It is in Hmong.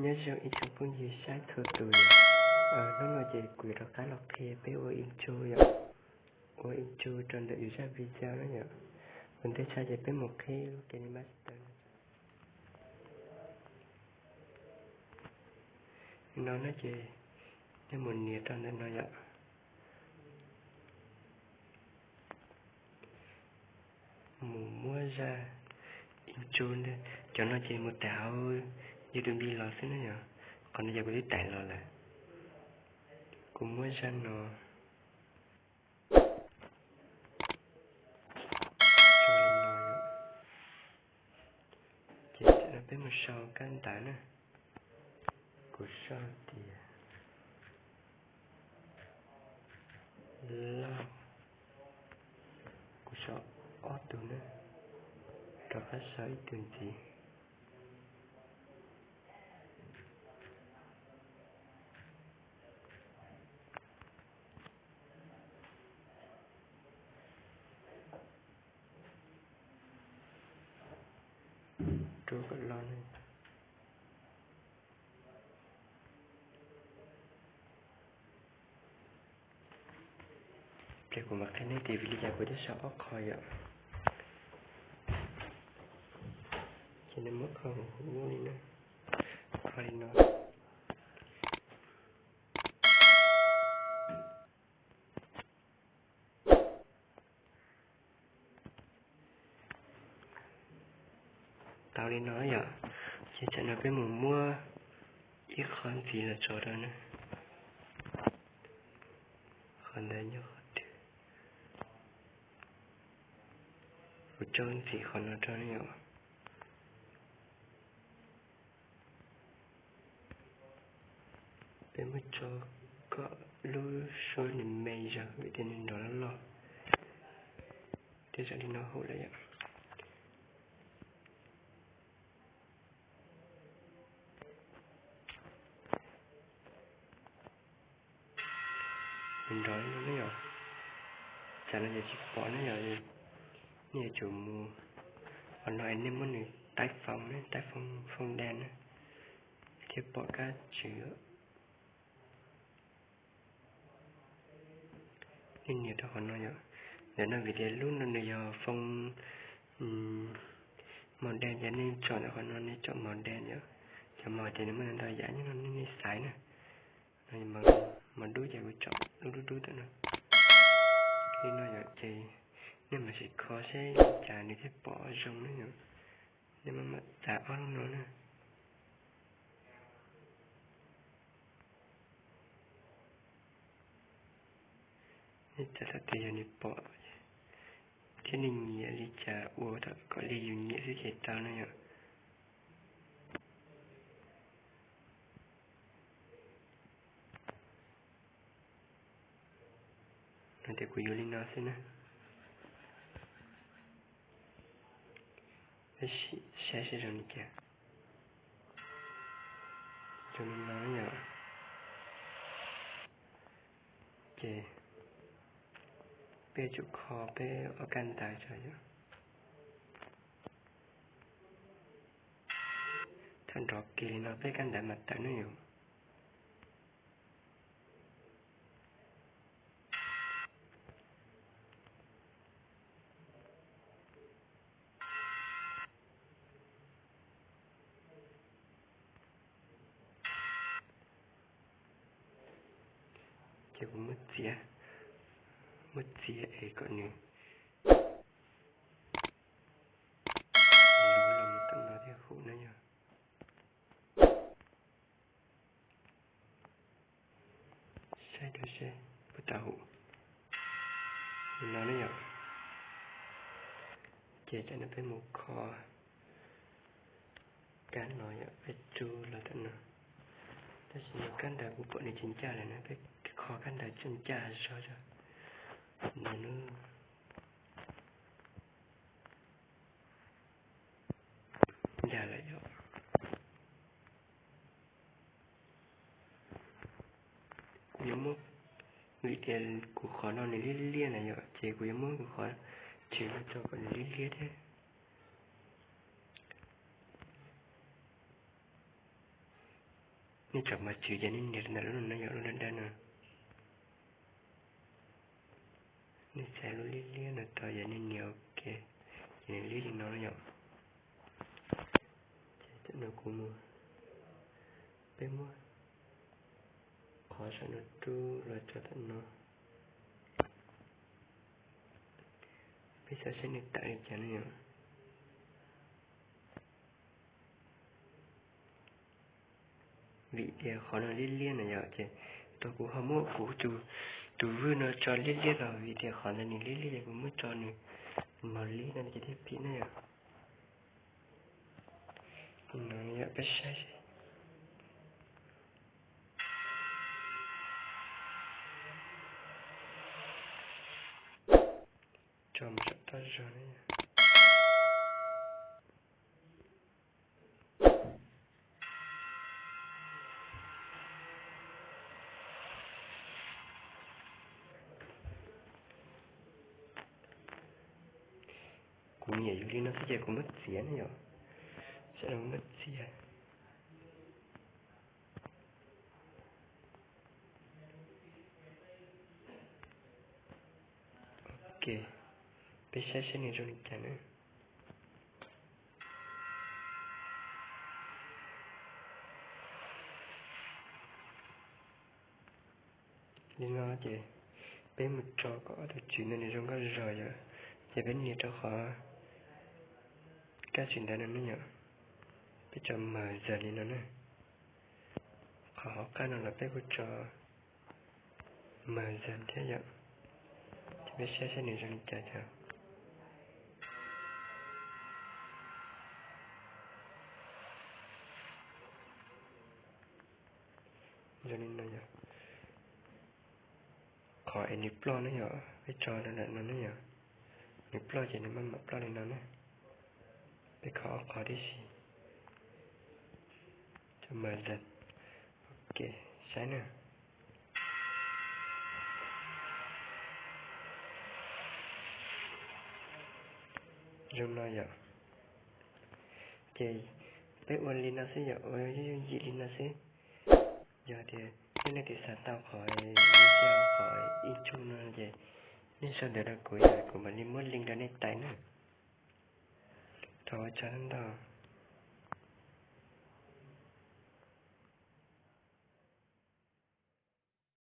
Nyob zoo ib tsoom phooj ywg saib txhua tus yom. Hnub no ces kuv yuav rov qab los qhia peb ua intro yom. Ua intro rau ntawm yus zaj video na yom. Ua ntej tshaj ces peb mus qhib lub KineMaster no. No na ces nej mus nias rau ntawm no yom. Mus muab zaj intro, cov no ces mus tải hauv YouTube los xwb na yom. Qhov no yog kuv twb tải los lawm. Kuv muab zaj no tso li no yom. Ces tam no peb mus sau kab ntawv na. Kuv sau tias Lauj, kuv sau ob tug na, rov qab sau ib tug ntxiv. Rub kom loj ne. Ces kuv mam qhia nej tias vim li cas kuv thiaj sau ob qho yom. Ces nej muab kho huv huv li no, kho li no. Tau li no yom. Ces tam no peb mus muab ib qho ntxiv los tso rau na. Qhov ntawd nyob qhov twg? Kuv tso ntxiv qhov no rau na yom. Peb muab tso kom lub suab nws me zog vim tias nws nrov loj loj. Tej zaum li no hauv lawm yom. Nws nrov li no ne yom. Tsam no ces tsis pom ne yom. Nej yuav tsum mus qhov no es nej muab nws taib foo ne, taib foo, foo dej na, thiaj pom kab tswv. Nej nias rau qhov no yom. Ntawm no vim tias lub no nws yog foo màu đen, ces nej tsom ntawm qhov no nej tsom màu đen yom. Cov màu ces nws muaj ntau yam nyob no nej xaiv na. Màu dub ces kuv tsom lub dub dub tam no. Li no yom, ces nej mam sim kho seb li cas nws thiaj pom zoo na yom. Nej mam mam txav ob lub no na. Nej txav thaum twg yog nws pom thiab nws nyiam li cas ua kom li yus nyiam xwb ces tau na yom. No ces kuv yuav li no xwb na. Peb saib seb zoo li cas. Zoo li no yom. Ces peb tsum kho peb ob kab ntawv tso yom. Thaum nrov kiag li no peb kab ntawv mam tawm ne yom. Ces kuv muab txiav, muab txiav es kom nws luv los mus tom no thiaj huv na yom. Saib rau seb puas tau huv. Li no ne yom. Ces tam no peb mus kho kab no yom, peb rub los tam no. Tab sis no kab ntawv kuv pom nws tsis ncaj lawm na, peb kho kab ntawv tseem ncaj zog zog. No na. Ncaj lawm yom. Kuv yuav muab, vim tias kuv qhov no nws liab liab na yom, ces kuv yuav muab kuv qhov tseem no tso kom nws liab liab thiab. Nej tsam mas tswv ces nej nias ntawm lub no yom, lub dawb dawb no. Nej xaiv lub liab liab no rau yom, nej nias ok, ces nws liab li no yom. Ces tam no kuv mus, peb muab qhov saum no rub los tso tam no. Peb xav saib nws tawm li cas no yom. Vim tias qhov no liab liab na yom, ces tau kuv ho muab kuv tus, tus vwj no tso liab liab los vim tias qhov ntawd nws liab liab ces kuv muab tso nws mos liab no ces thiaj phim na yom. No yom, peb saib seb. Tso mus saum toj zog na. Kuv nyiam yus li no xwb ces kuv muab txiav na yom. Sawv daws muab txiav. Ok, peb saib saib nws zoo li cas na. Li no ces peb mus tso kom ob tug tswv ntawd nws zoo nkauj zog yom, ces peb nias rau qhov kab tswv ntawd no ne yom. Peb tso mas zam li no na. Qhov hauv qab no los peb kuj tso mas zam thiab yom. Ces peb saib saib nws zoo li cas yom. Zoo li no yom. Qhov es nws ploj ne yom, peb tso rau ntawm no ne yom. Nws ploj ces nws maj mam ploj li no ne. Peb kho ob qhov tib si. Tso mas zam. Ok, saib na. Zoo no yom. Ces peb ua li no xwb yom, ua yooj yooj yim li no xwb. Yog tias nej leej twg xav tau qhov, qhov ib tsuj no ces nej sau ntawv rau kuv yom, kuv mam li muab link rau nej tais na. Thov ua tsaug ntau.